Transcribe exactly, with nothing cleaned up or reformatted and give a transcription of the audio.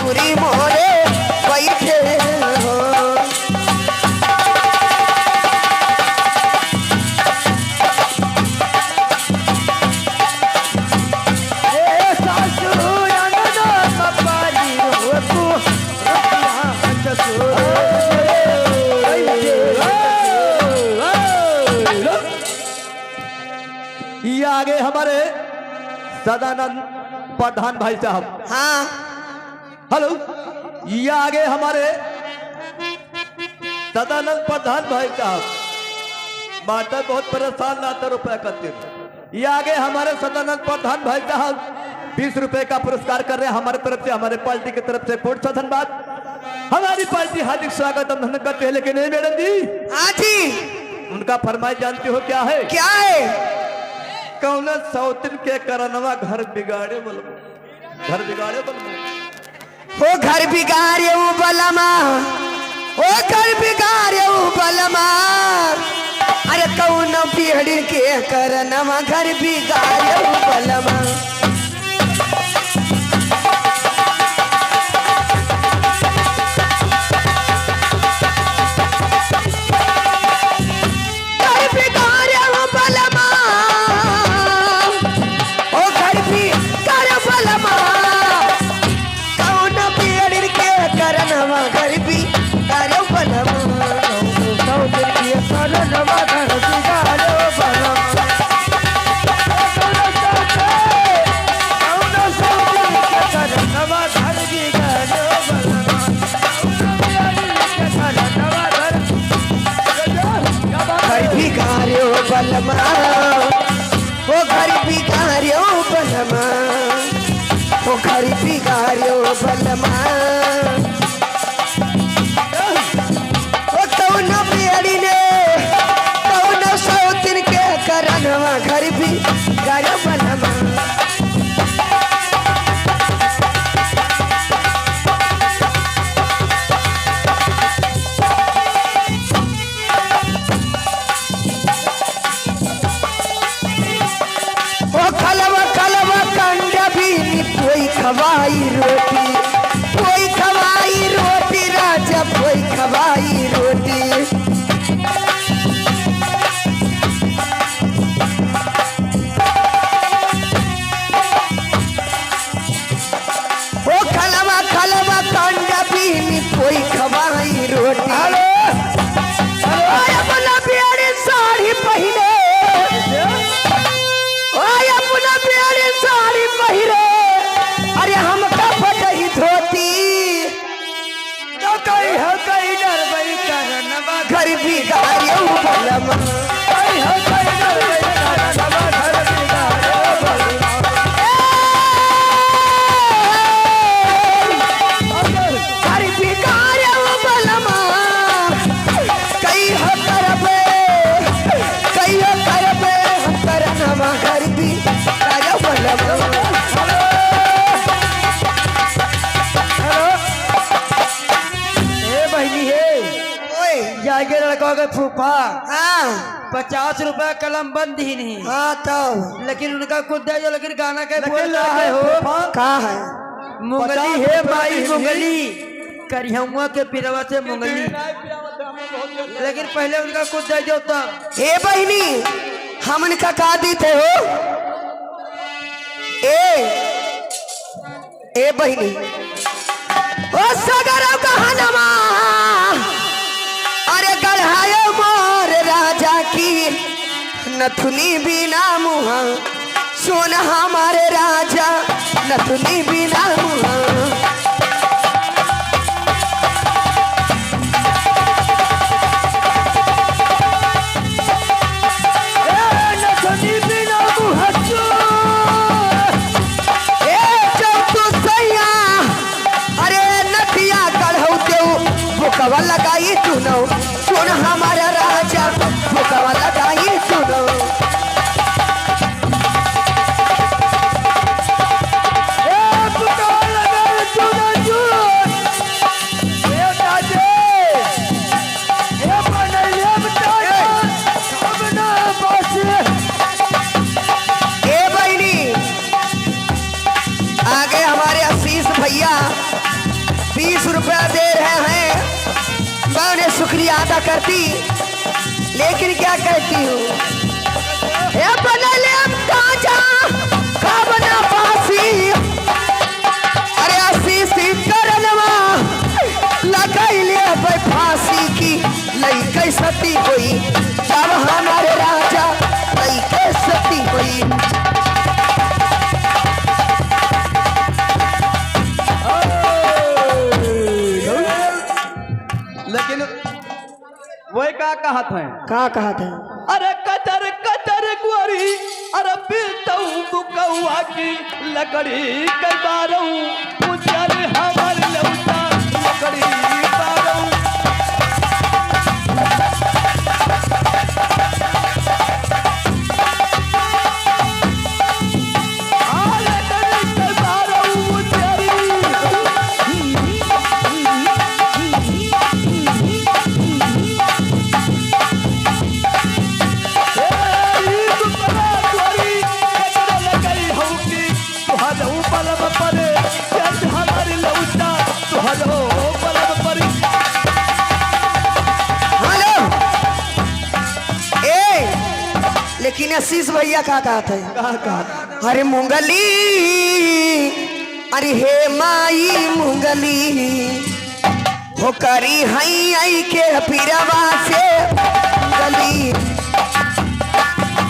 पूरी मोरे बैठे हो। ए सासू अंगना में पानी हो तू, रुपया ससुर। ये आगे हमारे सदानंद प्रधान भाई साहब। हाँ। हेलो, ये आगे हमारे सदानंद प्रधान भाई साहब। माता बहुत परेशान ना तो रुपया खातिर। ये आगे हमारे सदानंद प्रधान भाई साहब बीस रुपए का पुरस्कार कर रहे हैं हमारे तरफ से, हमारे पार्टी की तरफ से कोट सा धन्यवाद। हमारी पार्टी हार्दिक स्वागत हम धन्यवाद करते हैं, लेकिन नहीं मैडम जी, हाँ जी। उनका फरमाइश जानती हो क्या है? क्या है? कौन सौतिन के करनवा घर बिगाड़े बोलो, घर बिगाड़े बोलो। हो घर बिगाड़े उ बलमा, हो घर बिगाड़े उ बलमा। अरे कौन बिहड़ी के करनवा घर बिगाड़े उ बलमा। घर बिगाड़े उ बलमा, ओ घर बिगाड़े उ बलमा। कौन बिहड़ी के करनवा घर बिगाड़े उ बलमा। कौन बिहड़ी के करनवा घर बिगाड़े उ बलमा। कौन बिहड़ी के करनवा घर बिगाड़े उ बलमा। घर बिगाड़े उ बलमा, ओ घर बिगाड़े उ बलमा, ओ घर बिगाड़े उ बलमा। ओ कौन बिहड़ी ने, कौन सौतिन के करनवा घर बिगाड़े उ बलमा। ओ खलवा खलवा कंडा बीनी, पोई खवाई रोटी, पोई खवाई रोटी, राजा पोई खवाई रोटी। ओ खलवा खलवा कंडा बीनी, पोई खवाई रोटी। Hello, hello. ओए अपना बिहड़ी साड़ी पहिरे, ओए अपना बिहड़ी साड़ी पहिरे, अरे हमका फटही धोती। तो कई हो कई डरबई करनवा घर बिगाड़े उ बलमा। कई हो कई डरबई करनवा घर बिगाड़े उ बलमा। ए, घर बिगाड़े उ बलमा। कई हो करबे, कई हो करबे हम करनवा घर बिगाड़े उ बलमा। हेलो। ए बहिनी हे, ओए। जाके लड़का के फूफा हाँ। पचास रुपया कलम बंद ही नहीं। हाँ, तब। लेकिन उनका कुछ दे दो, लेकिन गाना के लेकिन बोल का है हो? फूफा? का है? मुंगली पचास हे रुपया माई की मुंगली, करिहउआ के पिरवा से मुंगली। लेकिन पहले उनका कुछ दे दो तब। हे बहिनी, हम उनका का दीते हो? ए, ए बहिनी, ओ सगरो गहनवा, अरे गढ़ायो मोर राजा की नथुनी बिना मुहा, सुन हमारे राजा नथुनी बिना मुहा। ए नथुनी बिना मुहा चोर। ए चौकू सैया, अरे नथिया गढ़ऊ देऊ, बुकवा लगाई चुनो, सुन हमारा राजा, बुकवा लगाई चुनो। ए बुकवा लगाई शुक्रिया अदा करती, लेकिन क्या कहती हूँ, हे बनले ताजा, कब ना बासी। अरे आशीष करनवा, लगैले अबै फांसी की, लइके सती होई, जब हमारे राजा, लइके सती होई। लेकिन वह का कहत हैं? का कहत हैं? अरे कचर कचर गोरी, अरे पीटऊ बुकौआ की लकड़ी के बारऊ, उजर हमर लौटा लकड़ी बारऊ। अरे लकड़ी के बारऊ उजरी। हेलो। ए, लेकिन आशीष भैया का कहत है? का कहत? अरे मुंगली, अरे हे माई मुंगली, हो करी हई आई के पिरवा से गली।